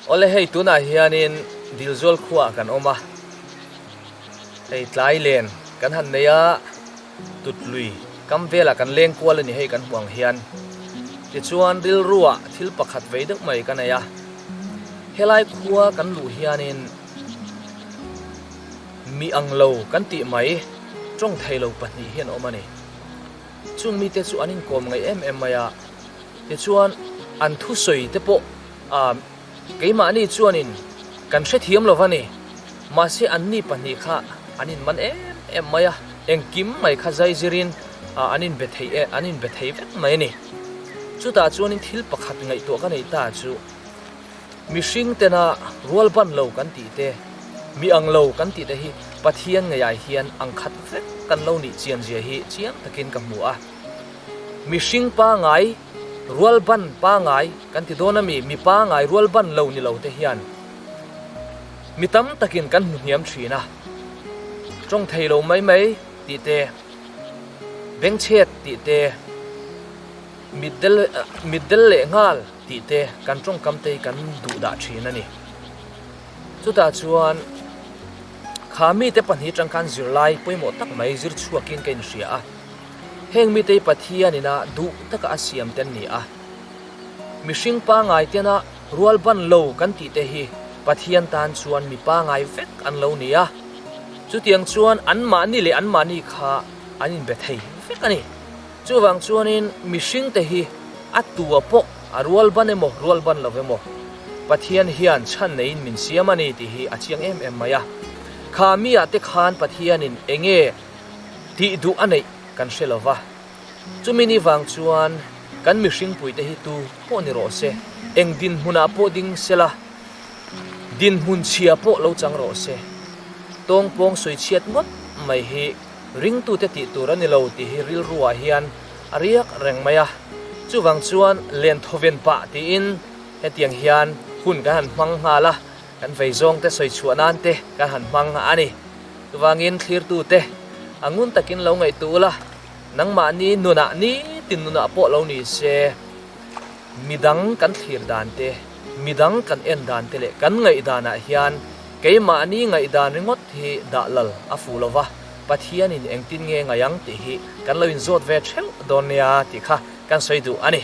Awle hei tunah hianin Dilzual khuaah kan awm a, hei tlai len kan han nei a, tutlui kam velah kan leng kual a ni hei kan hmuh ang hian. Tichuan rilruah thil pakhat vei deuh mai ka nei a, helai khua kan luh hianin mi ang lo kan tih mai tawng thei lo pahnih hi an awm a ni. Chung mite chu an inkawm ngaih em em mai a, tichuan an thusawi te pawh ah keimahni chuanin kan hrethiam lo va ni. Mahse anni pahnih kha an inman em em mai a, engkim mai kha zai zirin ah an inbe thei e an inbe thei vek mai a ni. Chutah chuanin thil pakhat ngaihtuah ka neih ta chu mihring tena rual ban lo kan tih te, mi ang lo kan tih te hi Pathian ngeiah hian ang khat vek kan lo nih chian zia hi chiang takin ka hmu a. Mihring pangai, rual ban pangai kan ti dawn a mi, mi pangai rual ban lo ni lo te hian mi tam takin kan hmu hniam thin a, tawng thei lo mai mai tih te, bengchhet tih te, mitdel mitdel leh nghal tih te kan tawngkam te hi kan duh dah thin a ni. Chutah chuan kha mite pahnih atang khan zirlai pawimawh tak mai zir chhuakin ka inhria a. Heng mite hi Pathian ina duh taka a siam te an ni a. Mihring pangai tena rual ban lo kan tih te hi Pathian tan chuan mi pangai vek an lo ni a. Chutiang chuan anmahni leh anmahni kha an inbe thei vek a ni. Chuvang chuanin mihringte hi a tua pawh a rual ban emaw rual ban lo emaw Pathian hian chhan neiin min siam a ni tih hi a chiang em em mai a. Kha miah te khan Pathianin enge tih duh a neih kan hre lo va. Chumi ni vang chuan kan mihringpuite hi tu pawh ni rawh se, eng dinhmunah pawh ding sela, dinhmun chhia pawh lo chang rawh se, tawngpawng sawichhiat ngawt mai hi Ringtute tih tur a ni lo tih hi rilruah hian a riak reng mai a, chuvang chuan len thawven pah tiin hetiang hian hun kan han hmang nghal a, kan vei zawngte sawi chhuah nan te kan han hmang a ni. Chuvangin thlirtute a ngun takin lo ngaihtuh ula, nangmahni nunah nitin nunah pawh lo ni se, midang kan thlir dan te, midang kan en dan te leh kan ngaihdanah hian Keimahni ngaihdan ringawt hi dah lal a fuh lo va, Pathianin engtin nge ngai ang tih hi kan lo inzawt ve theuh dawn nia tih kha kan sawi duh a ni.